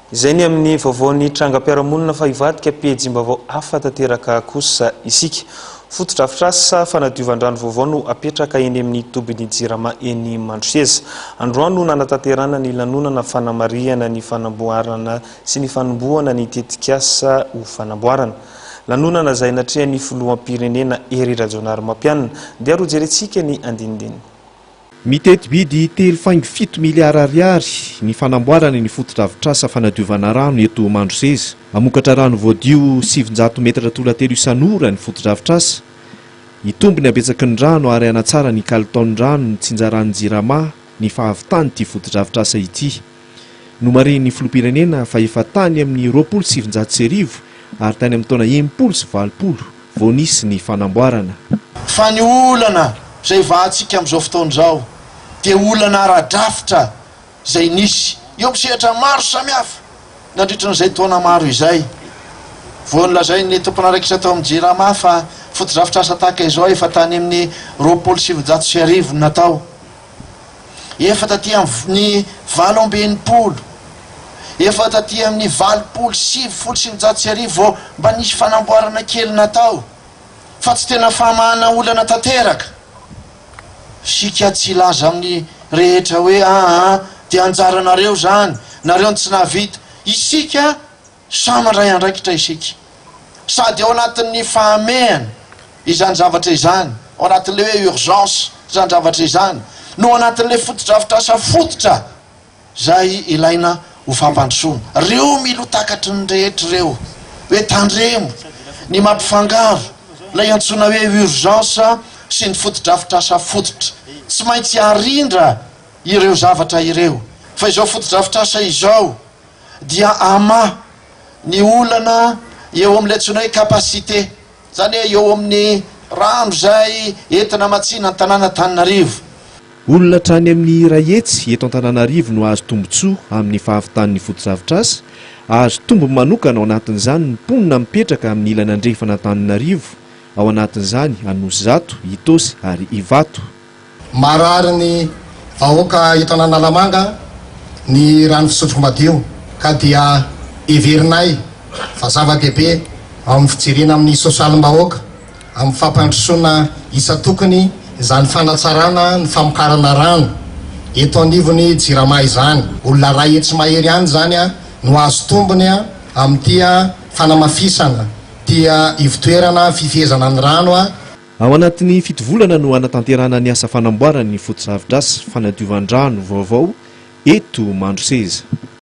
Izay ny amin'ny vaovaon'ny trangam-piarahamonina fa hivadika pejim-baovao hafa tanteraka kosa isika. Fotodrafitrasa fanadiovan-drano vaovao no apetraka eny amin'ny tobin'ny Jirama eny Mandroseza. Androany no nanatanterahana ny lanonana fanamarihana ny fanamboarana sy ny fanombohana ny tetikasa ho fanamboarana. Lanonana izay natrehan'ny filoham-pirenena Hery Rajaonarimampianina. Ndeha ary hojerentsika ny andinindininy. Miteti-bidy 3,7 miliara ariary ny fanamboarana ny fotodrafitrasa fanadiovana rano eto Mandroseza. Hamokatra rano voadio 900 metatra toratelo isan'ora ny fotodrafitrasa. Hitombo ny habetsaky ny rano ary hanatsara ny kalitaon'ny rano ny tsinjaran'ny Jirama ny fahavitan'ity fotodrafitrasa ity. Nomarihin'ny filoham-pirenena fa efa tany amin'ny 1920 ary tany amin'ny taona 80 vao nisy ny fanamboarana. Fa ny olana izay vahantsika amin'izao fotoana izao dia olana ara-drafitra izay nisy eo amin'ny sehatra maro samihafa nandritra an'izay taona maro izay. Vao nolazain'ny tompon'andraikitra tao amin'ny Jirama fa fotodrafitrasa tahaka izao efa tany amin'ny 1920 no natao. Efa taty amin'ny 68, efa taty amin'ny 1980 vao mba nisy fanamboarana kely natao, fa tsy tena famahana olana tanteraka. Isika tsy hilaza amin'ny rehetra hoe aa dia anjaranareo izany, nareo no tsy nahavita. Isika Samy mandray andraikitra isika. Sady ao anatin'ny fahamehana izany zavatra izany, ao anatin'ilay hoe urgence izany zavatra izany, no ao anatin'ilay fotodrafitrasa fototra izay ilaina ho fampandrosoana. Ireo mila ho takatry ny rehetra ireo hoe tandremo ny mampifangaro ilay antsoina hoe urgence sy ny fotodrafitrasa fototra. Tsy maintsy arindra ireo zavatra ireo. Fa izao fotodrafitrasa izao dia hamaha ny olana eo amin'ilay antsoina hoe capacité, izany hoe eo amin'ny rano izay entina hamatsiana ny tanàn'Antananarivo. Olona hatrany amin'ny 100 eto Antananarivo no hahazo tombontsoa amin'ny fahavitan'ny fotodrafitrasa. Hahazo tombony manokana ao anatin'izany ny mponina mipetraka amin'ny ilany andrefan'Antananarivo, ao anatin'izany Anosizato, Itaosy ary Ivato. Marary ny vahoaka eto an'Analamanga ny rano fisotro madio ka dia heverinay fa zava-dehibe amin'ny fijerena amin'ny sosialim-bahoaka, amin'ny fampandrosoana isan-tokony izany fanatsarana ny famokarana rano eto anivon'ny Jirama izany. Olona 100 mahery ihany izany no azo tombony amin'ity fanamafisana ity ivotoerana fifehezana ny rano. Ao anatin'ny fito volana no hanatanterahana ny asa fanamboarana ny fotodrafitrasa fanadiovan-drano vaovao eto Mandroseza.